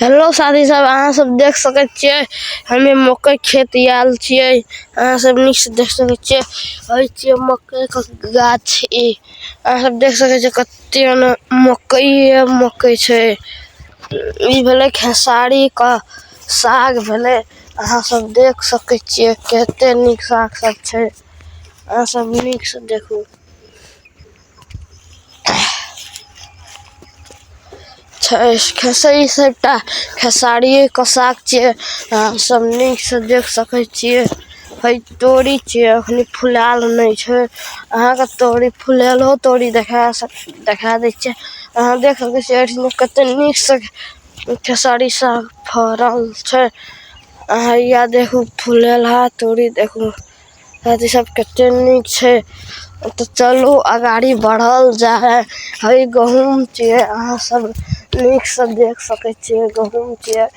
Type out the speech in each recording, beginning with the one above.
Hello साथी सब, अहाँ सब देख सकै छियै हमे मकई खेत आयल छियै। अहाँ सब नीक से देख सकै छियै। हई छियै मकई के गाछ ई। अहाँ सब देख सकै छियै कते ने मकई मकई छै। ई भेलै खेसारी के साग भेलै। अहाँ सब देख सकै छियै कते नीक साग सब छै। अहाँ सब नीक से देखू। छै सबटा खेसारीये के साग छियै। अहाँ सब नीक से देख सकै छियै। हई तोरी छियै, अखनी फुलायल नहीं छै। अहाँ के तोरी फुलेलो तोरी देखा दै छियै। अहाँ देख सकै छियै एठिमा कते नीक से खेसारी साग फरल छै। अहाँ या देखू फुलेलहा तोरी देखू। साथी सब कते नीक छै। तो चलू अगाड़ी बढ़ल जाय है। हई गहूम छियै, अहाँ सब नीक से देख सकै छियै गहूम छियै।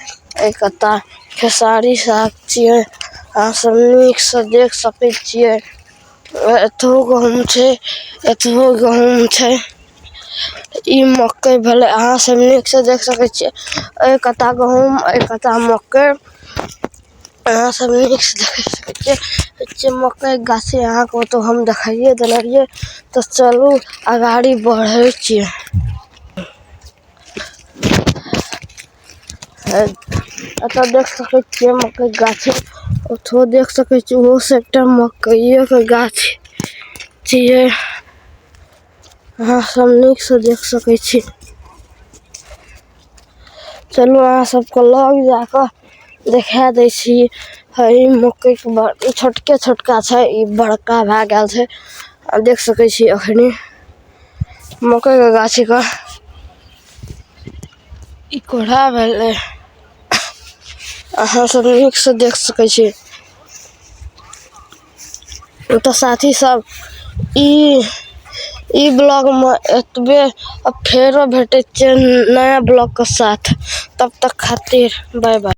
एक कत्ता खेसारी साग छियै, अहाँ सब नीक से देख सकै छियै। एतहो गहूम छै, एतहो गहूम छै। ई मकई भेलै, अहाँ सब नीक से देख सकै छियै। एक कत्ता गहूम, एक कत्ता मकई। अहाँ सब नीक से देख सकै छियै। जे मकई के गाछ छै, अहाँ के तो हम देखाइए देने रहियै। तो चलू अगाड़ी बढ़ै छियै। एतऽ देख सकै छियै मकई के गाछ। ओतहो देख सकै छियै, ओहो से एकटा मकइये के गाछ छियै। अहाँ सब नीक से देख सकै छी। चलू अहाँ सबके लग जाकऽ देखा दै छी। हई मकई के छोटके छोटका छै, ई बड़का भए गेल छै। आ देख सकै छी अखनी मकई के गाछ के ई कोढ़ा भेलै। अहाँ सब नीक से देख सकै छी। तो साथी सब, ई ब्लॉग में एतबे। अब फेरो भेटै छियै नया ब्लॉग के साथ। तब तक खातिर बाय बाय।